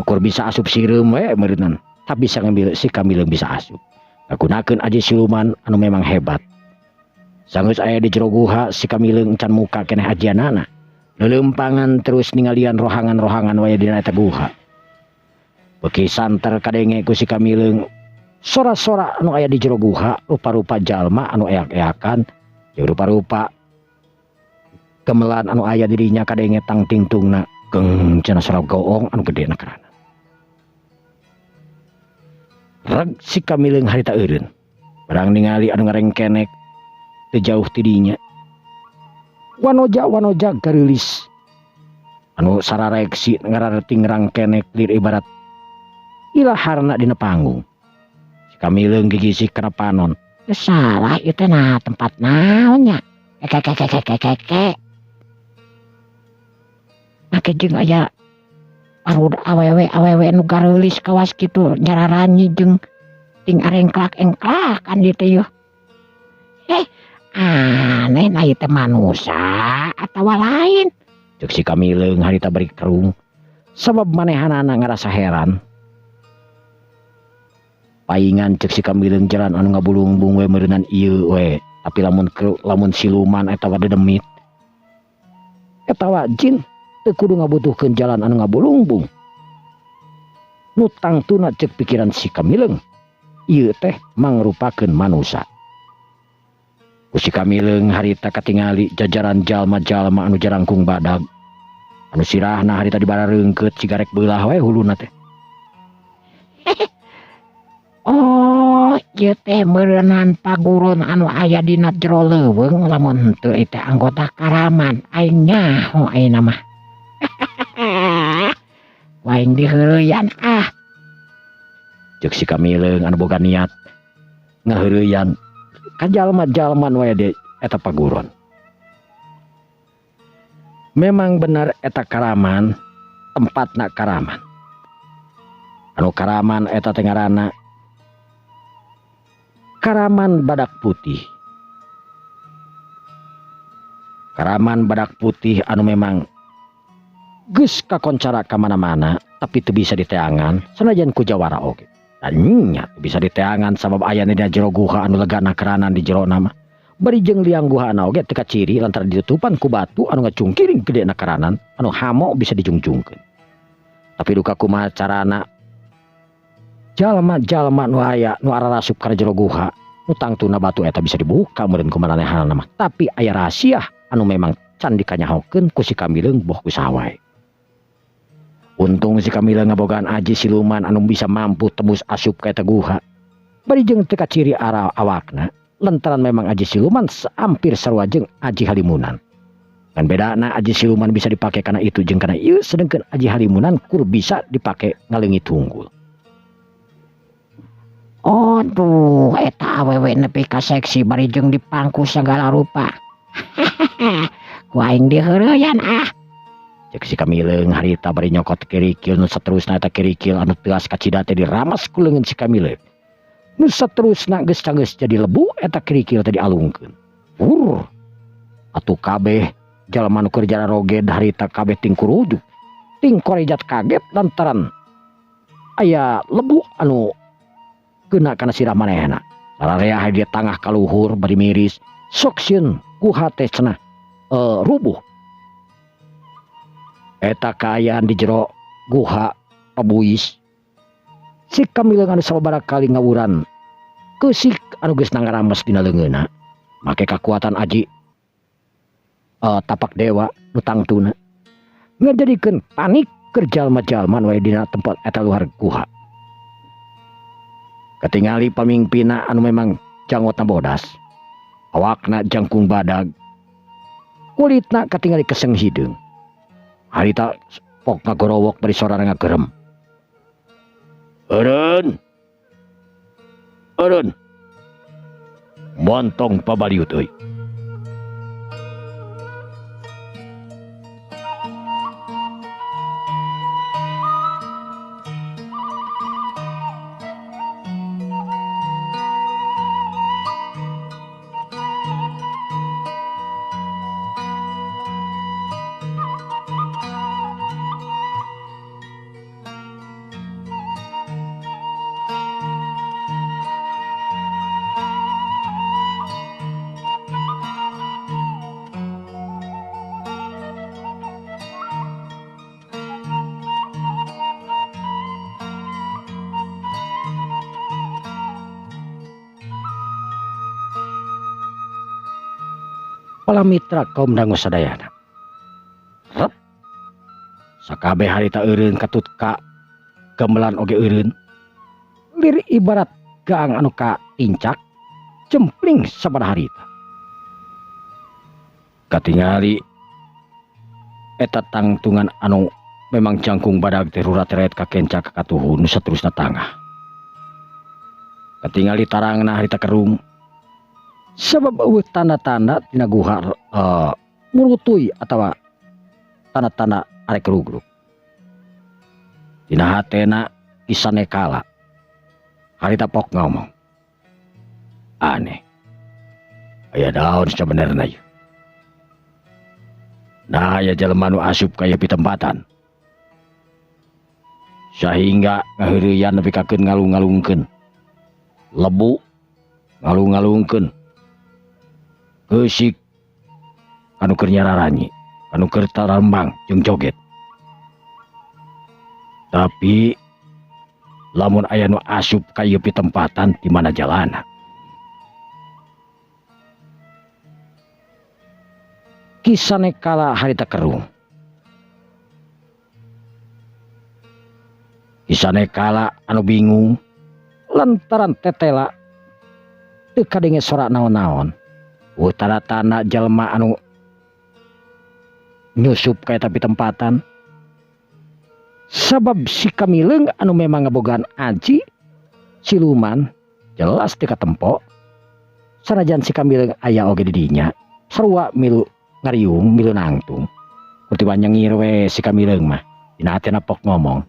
Ukur bisa asup sireum we meureunnan, tapi bisa ngambil si Kamileung bisa asup. Ngagunakeun aji siluman anu memang hebat. Sanggeus aya di jero guha si Kamileung can muka keneh ajianana. Leuleumpangan terus ningalian rohangan-rohangan wae dina eta guha. Beuki santer kadenge ku si Kamileung sora-sora anu aya di jero guha, rupa-rupa jalma anu eak-eakan, jeung rupa-rupa gamelan anu aya di dinya kadenge tangtingtungna geng cenah sora goong anu gede na karana. Reg si Kamileung harita eureun. Barang ningali anu ngarengkenek teu jauh ti dinya. Wanoja-wanoja gareulis anu sarareksi ngarareting rangkenek lir ibarat ilaharna dina panggung. Si Kamileung gigisik kana panon. Teu salah ieu teh nah tempat naon nya? Kekekekekekeke. Make jeung aya parud awewe-awewe nu gareulis kawas kitu nyararanyi jeung ting arengklak-engklakan ieu teh yeuh. Aneh nah ieu teh manusa atawa lain. Ceuk si Kamileung harita bari kerung sabab manehanana ngarasa heran. Paingan ceuk si Kamileung jalan anu ngabulungbung we meureunan ieu we, tapi lamun siluman eta wa dedemit. Eta wa jin teu kudu ngabutuhkeun jalan anu ngabulungbung. Nu tangtuna ceuk pikiran si Kamileung, ieu teh mangrupakeun manusa. Ku si Kamileung harita katingali jajaran jalma-jalma anu jarangkung badag. Anu sirahna harita dibarareungkeut sigarek beulah we huluna teh. Oh, ieu teh meureunan paguron anu aya dina jero leuweung lamun henteu ieu teh anggota karaman. Aing nyaho ayeuna mah. Aing diheureuyaan ah. Ceuk si Kamileung anu boga niat ngaheureuyaan ka jalma-jalma nu aya di eta paguron. Memang benar eta karaman, tempatna karaman. Anu karaman eta teh ngaranna Karaman Badak Putih. Karaman Badak Putih anu memang geus kakoncara ka mana-mana tapi teu bisa diteangan sanajan ku jawara oge. Dan nya teu bisa diteangan sabab aya dina jero guha anu legana keranan di jero nama. Bari jeung liang guhana oge teu kaciri lantaran ditutupan ku batu anu ngacungkiring gede na karanan anu hamo bisa dijungjungkeun. Tapi duka kumaha carana jalma-jalma nu aya nu ararasup kana jero guha nu tangtuna batu eta bisa dibuka meureun ku maranehanana mah. Tapi aya rahasia anu memang can dikanyahokeun ku si Kamileung boh ku saha wae. Untung si Kamileung ngabogaan aji siluman anu bisa mampu tembus asup ka eta guha. Bari jeung teu kaciri ara awakna lantaran memang aji siluman hampir sarua jeung aji halimunan. Kan bedana aji siluman bisa dipake kana itu jeung kana ieu, sedengkeun aji halimunan kur bisa dipake ngaleungit tunggul. Aduh, eta awewe nepi ka seksi bari jeung dipangku sagala rupa. Ku aing diheureyan ah. Cek si Kamileung harita bari nyokot kirikil nu saterusna eta kirikil anu teuas kacida teh diramas ku leungeun si Kamileung. Nu saterusna geus canggeus jadi lebu eta kirikil teh dialungkeun. Wur. Atuh kabeh jalma nu keur jararoged harita kabeh tingkurujuk. Tingkorejat kaget lantaran aya lebu anu kena kana sirah manehna. Sararea di tangah kaluhur bari miris, sok sieun guha teh cenah rubuh. Eta kaayaan di jero guha pabuis. Si Kamileung anu sababaraha kali ngawuran keusik anu geus nangarames dina leungeunna make kakuatan aji tapak dewa nu tangtuna ngajadikeun panik keur jalma-jalma nu aya dina tempat eta luar guha. Katingali pamingpina anu memang jangotna bodas, awakna jangkung badag, kulitna katingali keseng hideung. Harita pok ngagorowok bari sorana ngagerem. Eureun. Eureun. Montong pabaliut euy. Para mitra kaum dangu sadayana. Rep. Sakabeh harita eureun katut ka gamelan oge eureun. Lir ibarat gaang anu ka tincak jempling sabaraha harita. Katingali eta tangtungan anu memang jangkung badag teh rurat-ret ka kenca ka katuhu nu saterusna tangah. Katingali tarangna harita kerung. Sebab eueuh tanda-tanda tina guha murutuy atawa tanda-tanda arek rugrug. Dina hatena kisanekala harita pok ngomong. Aneh. Aya daun sabenerna ieu. Nah aya jelema nu asup ka ieu pitempatan. Sahingga ngaheureyan nepi ka keun ngalung-ngalungkeun. Lebu ngalung-ngalungkeun. Keusik anu keur nyararanyi, anu keur tarambang jeung joget. Tapi lamun aya nu asup ka ieu pitempatan di mana jalana? Kisanekala harita kerung. Kisanekala anu bingung lantaran tetela teu kadenge sorak naon-naon. Tanda-tanda jelema anu nyusup ka eta pitempatan. Sabab si Kamileung anu memang ngabogaan aji siluman jelas teu katempo. Sanajan si Kamileung aya oge di dinya, sarua milu ngariung milu nangtung. Kurti nyengir we si Kamileung mah. Dina hatena pok ngomong.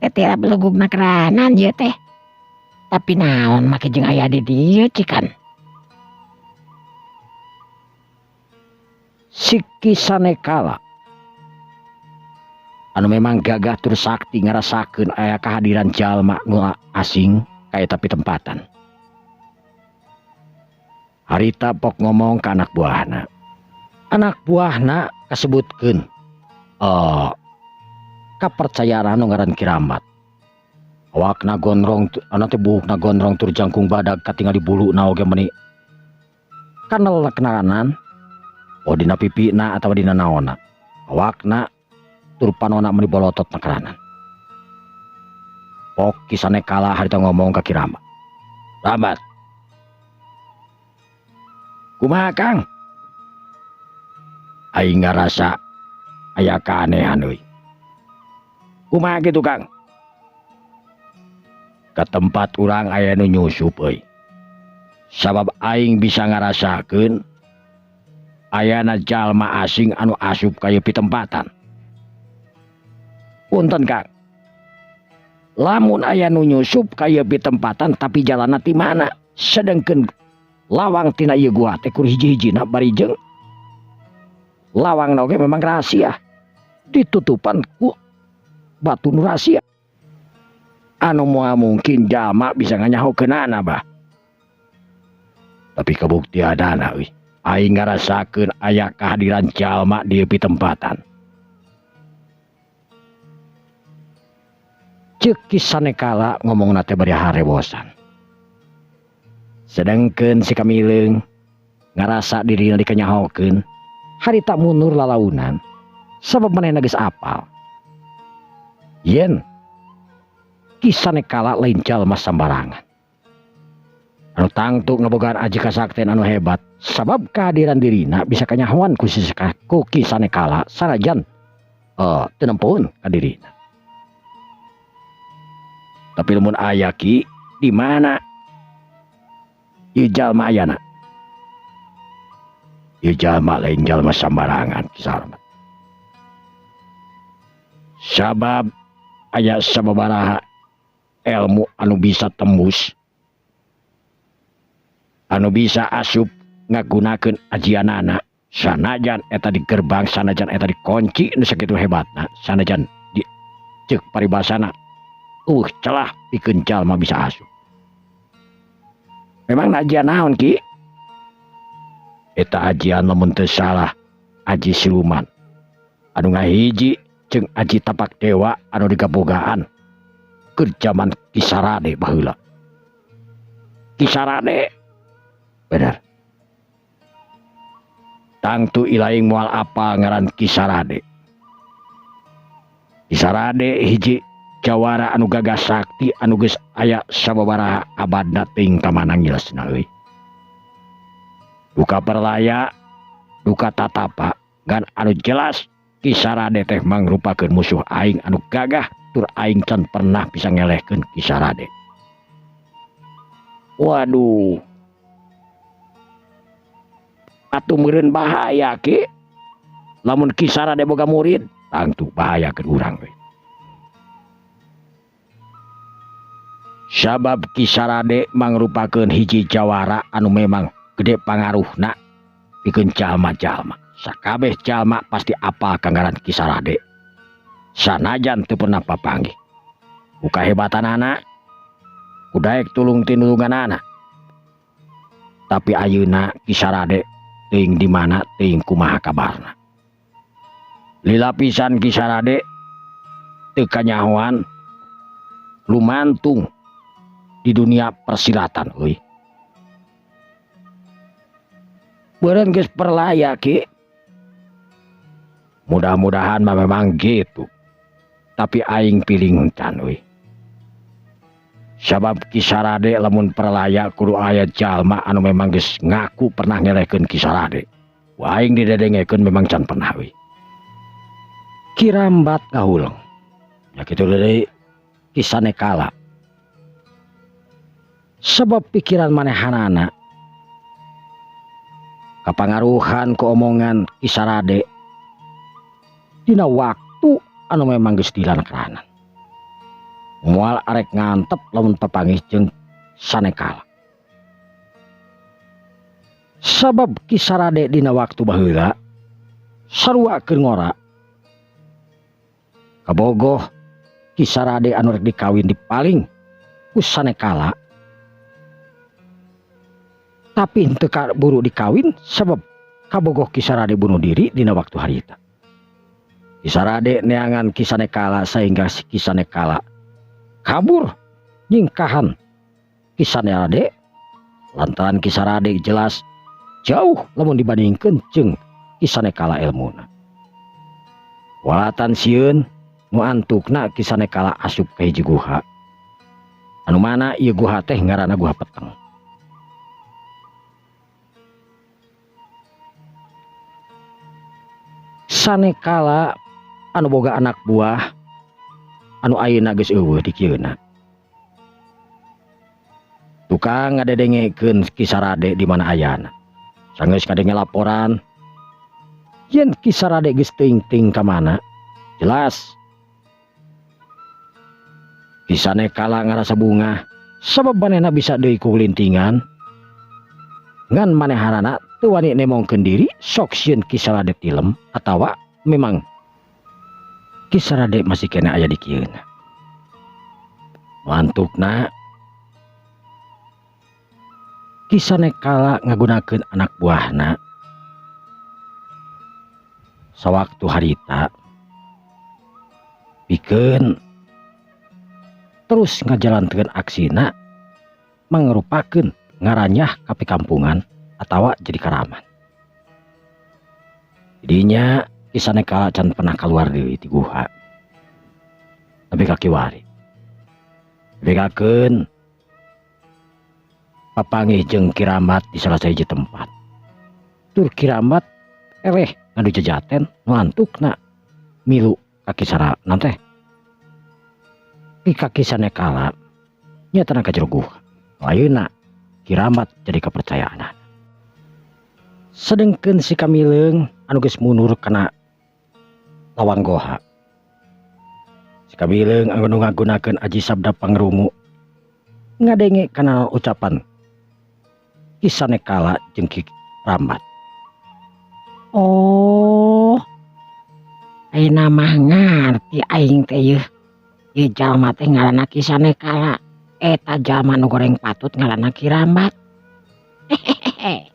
Teteh belugugna keranan ieu teh. Tapi naon make jeung aya di dieu cikan. Si Kisanekala anu memang gagah tur sakti ngarasakeun aya kehadiran jalma nu asing ka eta pitempatan. Harita Pok ngomong ke anak buahna. Anak buahna kasebutkeun kapercayaan anu ngaran Ki Rambat. Awakna gondrong, anu teh buukna gondrong tur jangkung badag, katingali buluna oge meuni kanel kenalan, oh dina pipina atawa dina naonna. Awakna tur panona meuni bolotot nakeranan. Pok Ki Sanekala harita ngomong ka Ki Rambat. "Rambat, kumaha, Kang? Aing ngarasa aya keanehan euy." "Kumaha kitu, Kang?" "Ke tempat urang aya nu nyusup euy. Sabab aing bisa ngarasakeun ayana jalma asing anu asup ka ieu pitempatan." "Punten, Kang. Lamun aya nu nyusup ka ieu pitempatan, tapi jalanna ti mana? Sedengkeun lawang tina ieu gua teh kur hiji-hijina, bari jeung lawangna oge memang rahasia. Ditutupan ku batu nu rahasia. Anu moal mungkin jalma bisa nganyahokeunana, Bah. Tapi kabuktianana euy, aing ngarasakeun aya kehadiran jalma di pitempatan." Ceuk Ki Sanekala ngomongna teh bari harewosan. Sedengkeun si Kamileung ngarasa dirina dikanyahokeun, harita mundur lalaunan sabab manehna geus apal yen Ki Sanekala lain jalma sambarangan anu tangtu ngabogaan aji kasakten anu hebat, sabab kehadiran dirina bisa kanyahoan ku Ki Sanekala sanajan teu nempoeun ka dirina. "Tapi lamun aya, Ki, di mana ieu jalma ayana? Ieu jalma lain jalma sambarangan, Ki Sarmat. Sabab aya sababaraha ilmu anu bisa tembus, anu bisa asup ngagunakeun ajianana, sanajan eta di gerbang, sanajan eta dikunci nu sakitu hebatna, sanajan di ceuk paribasana eueuh celah pikeun jalma bisa asup." "Memang ajian naon, Ki?" "Eta ajian lamun teu salah aji siluman anu ngahiji jeung aji tapak dewa anu digabogaan keur jaman Ki Sarade baheula." "Ki Sarade? Bener. Tangtu ilaing moal apal ngaran Ki Sarade. Ki Sarade hiji jawara anu gagah sakti anu geus aya sababaraha abadna, teuing ka mana ngilesna euy. Duka perlaya, duka tatapa, ngan anu jelas Ki Sarade teh mangrupakeun musuh aing anu gagah, tur aing can pernah bisa ngelehkeun Ki Sarade." "Waduh. Atuh meureun bahaya, Ki. Lamun Ki Sarade boga murid, tangtu bahaya keur urang we. Sabab Ki Sarade mangrupakeun hiji jawara anu memang gede pangaruhna pikeun jalma-jalma. Sakabeh jalma pasti apal ka ngaran Ki Sarade. Sanajan teu pernah papanggih. Ku kahebatanana, ku daek tulung tinulunganana. Tapi ayeuna Ki Sarade teuing di mana, teuing kumaha kabarna. Lila pisan Ki Sarade teu kanyahoan lumantung di dunia persilatan euy. Beureun geus perlaya, Ki. Mudah-mudahan mah memang gitu. Tapi aing piling can euy. Sabab Ki Sarade lamun perlaya kudu aya jalma anu memang geus ngaku pernah ngelehkeun Ki Sarade. Ku aing didedengekeun memang can pernah euy." Ki Rambat ngahuleng. Ya kitu deui Ki Sanekala. Sebab pikiran manehanana kapangaruhan ku omongan Ki Sarade dina waktu anu memang geus dilankranan. Moal arek ngantep lamun papanggih jeung Sanekala. Sabab Ki Sarade dina waktu baheula sarua keur ngora. Kabogoh Ki Sarade anu rek dikawin dipaling ku Sanekala. Tapi henteu kaburu dikawin sebab kabogoh Ki Sarade bunuh diri dina waktu harita. Ki Sarade neangan Ki Sanekala sehingga si Ki Sanekala kabur nyingkahan Ki Sarade lantaran Ki Sarade jelas jauh lamun dibandingkeun jeung Ki Sanekala elmuna. Walatan sieun nu antukna Ki Sanekala asup ka hiji guha. Anu mana ieu guha teh ngaranna Guha Peteng. Sanekala anu boga anak buah anu ayeuna geus eueuh di kieuna. Tukang ngadedengekeun Ki Sarade di mana ayana. Sanggeus ngadenge laporan yen Ki Sarade geus teuing-teuing ka mana, jelas Ki Sanekala ngarasa bungah sabab manehna bisa deui ku lintingan. Ngan manehanana teu wani nemongkeun diri sok sieun Ki Sarade tilem atawa memang Ki Sarade masih kena aya di kieuna. Mantukna Ki Sanekala ngagunakeun anak buahna sawaktu harita pikeun terus ngajalankeun aksina mangrupakeun ngaranyah ka pikampungan atawa jadi karaman. Jadinya Ki Sanekala can pernah keluar deui ti guha. Tapi ka kiwari. Begakeun papanggih jeung Ki Rambat di salah sahiji tempat. Tur Ki Rambat eleh ngadu jajaten nu antukna milu ka Ki Sarana teh. Ki ka Ki Sanekala nyatana ka jero guha. Ayeuna Ki Rambat jadi kepercayaan. Sedengkeun si Kamileung anu geus mundur kana lawang goha. Si Kamileung anu ngagunakeun aji sabda pangrungu ngadenge kana ucapan Ki Sanekala jeung Ki Rambat. Oh, ayeuna mah ngarti aing teh yeuh. Ieu jalma teh ngaranna Ki Sanekala, eta jalma nu goreng patut ngaranna Ki Rambat. Hehehe.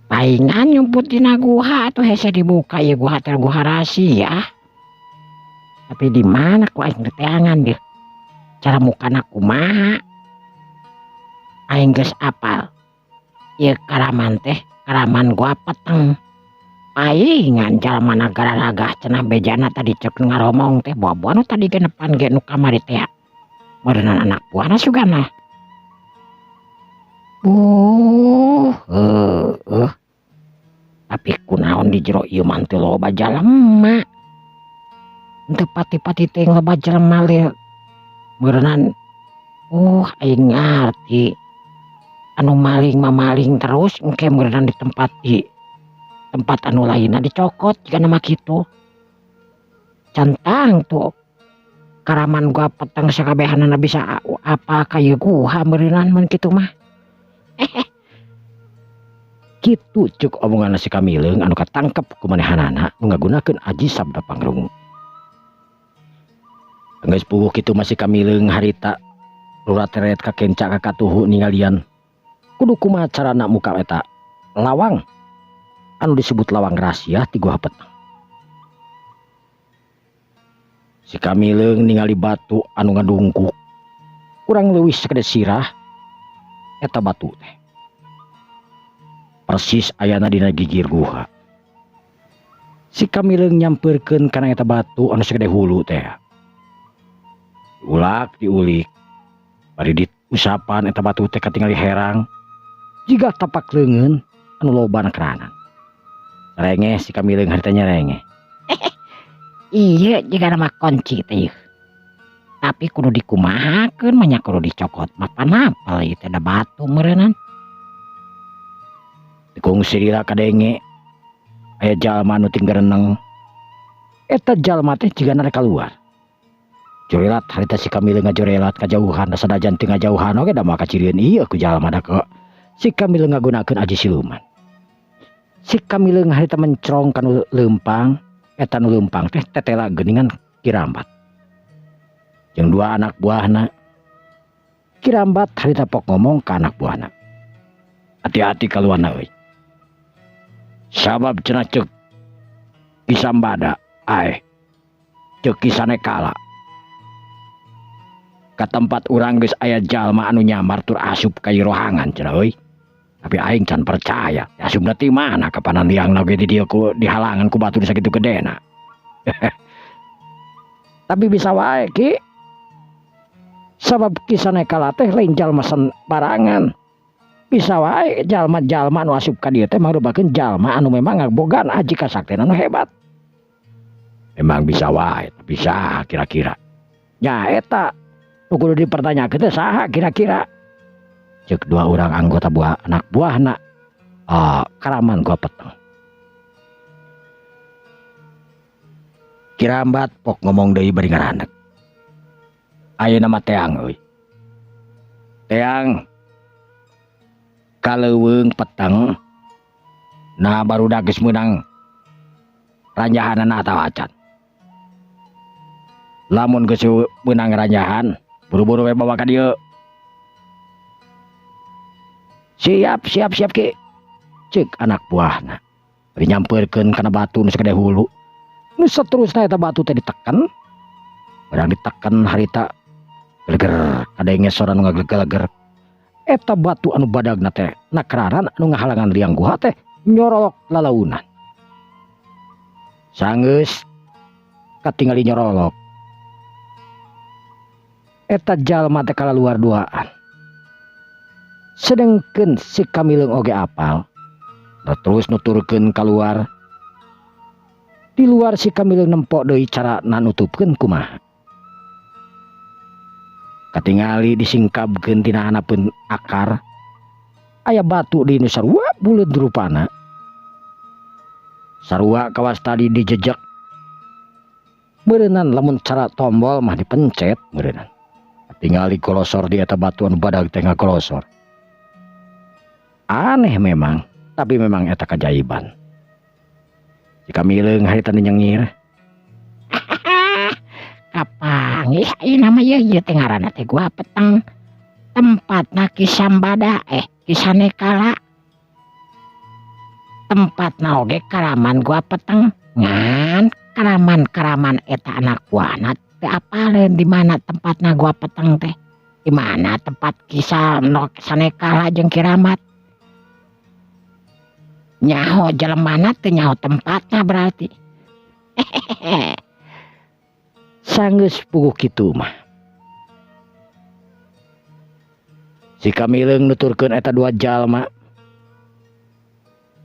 Paingan nyumput dina guha atuh hese dibuka ieu guha teh guha rahasia. Tapi di mana ku aing teangan deh. Cara mukana kumaha? Aing geus apal. Ieu karaman teh karaman gua peteng. Paingan jalma nagararagah cenah bejana tadi cek ngaromong teh boa-boa nu tadi genepan ge nu kamari teh. Meureunana anak buahna sugana. Heueuh. Tapi kunaon di jero ieu mah teu loba jalema. Teu pati-pati teh loba jelema le. Meureunnan aing ngarti. Anu maling mah maling terus engke meureunnan di tempat di tempat anu lainna dicokot jigana mah kitu. Cantang tuh karaman gua peteng sakabehanana bisa apa ka ieu guha meureunnan mun kitu mah. Kitu cek omongan si Kamileung anu katangkep ku manehanana nu ngagunakeun aji sabda pangrungu. Geus puguh kitu masih Kamileung harita lurat-teret ka kenca ka katuhu ningalian kudu kumaha carana muka eta lawang anu disebut lawang rahasia ti guha peteng. Si Kamileung ningali batu anu ngadungkuk kurang leuwih sakede sirah eta batu teh. Persis ayana dina gigir guha. Si Kamileung nyampeurkeun kana eta batu anu sagede hulu teh. Diulak diulik bari diusapan eta batu teh katingali herang jiga tapak leungeun anu loba nakeranan. Rengeh si Kamileung harita nyerengeh. Iya jiga nama kunci teh. Tapi kudu dikumahakeun mah nya kudu dicokot mah panapel ieu teh da batu meureunnan. Dikungsi lila kadenge aya jalma anu tinggereneng. Eta jalma teh jigana rek kaluar. Jorelat harita si Kamileung ngajorelat kajauhan sanajan teu ngajauhan oge da mah kacirieun ieu ku jalma da kok. Si Kamileung ngagunakeun aji siluman. Si Kamileung harita mencrong kanu leumpang, eta nu leumpang teh tetela geuningan Ki Rambat. Jeung dua anak buahna. Ki Rambat harita pok ngomong ka anak buahna. Hati-hati kaluarna euy. Sabab cenah ceuk Ki Sambada ae ceuk Ki Sanekala. Ka tempat urang geus aya jalma anu nyamar tur asup ka rohangan cenah euy. Tapi aing can percaya. Asupna ti mana kapanan liangna ge di dieu ku dihalangan ku batu sakitu gedena. Tapi bisa wae, Ki. Sabab Ki Sanekala teh lain jalma sembarangan. Bisa wae jalma-jalma anu asup ka dieu teh mangrupakeun jalma anu memang ngabogaan aji kasaktian anu hebat. Memang bisa wae, tapi saha kira-kira? Nya eta nu kudu dipertanyakeun teh saha kira-kira? Ceuk dua orang anggota buah anak buahna karaman Gua Peteng. Ki Rambat pok ngomong deui bari ngaraneg. Ayeuna mah teang euy. Teang kaleuweung peteng. Nah barudak geus meunang ranjahanana atawa acan. Lamun geus meunang ranjahan, buru-buru we bawa ka dieu. Siap, siap, siap, Ki. Ceuk anak buahna. Bari nyampeurkeun kana batu nu sagede hulu. Nu saterusna eta batu teh diteken. Barang diteken harita geleger kadenge sora nu ngageleger. Eta batu anu badagna teh nakraran anu ngahalangan liang guha teh nyorolok lalaunan. Sanggeus katingali nyorolok. Eta jalma teh kalaluar duaan. Sedengkeun si Kamileung oge apal. Nu terus nuturkeun kaluar. Di luar si Kamileung nempo deui cara nanutupkeun kumaha. Katingali disingkabkeun tina handapeun akar. Aya batu di nu sarua buleud rupana. Sarua kawas tadi dijejek. Meureunnan lamun cara tombol mah dipencet meureunnan. Katingali golosor di eta batu anu badag teh ngagolosor. Aneh memang, tapi memang eta kajaiban. Si Kamileung harita nu nyengir. Kapanggih ayeuna mah ieu ieu teh ngaranna teh Gua Peteng. Tempatna Ki Sambada Ki Sanekala. Tempatna oge karaman Gua Peteng. Ngan karaman-karaman eta anak buahna teu apaleun di mana tempatna Gua Peteng teh. Di mana tempat Ki Sanekala jeung Ki Rambat. Nyaho jelemana teu nyaho tempatna berarti. Sanggeus puguh kitu mah. Si Kamileung nuturkeun eta dua jalma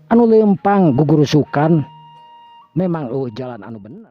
anu leumpang gugurusukan memang eueuh jalan anu bener.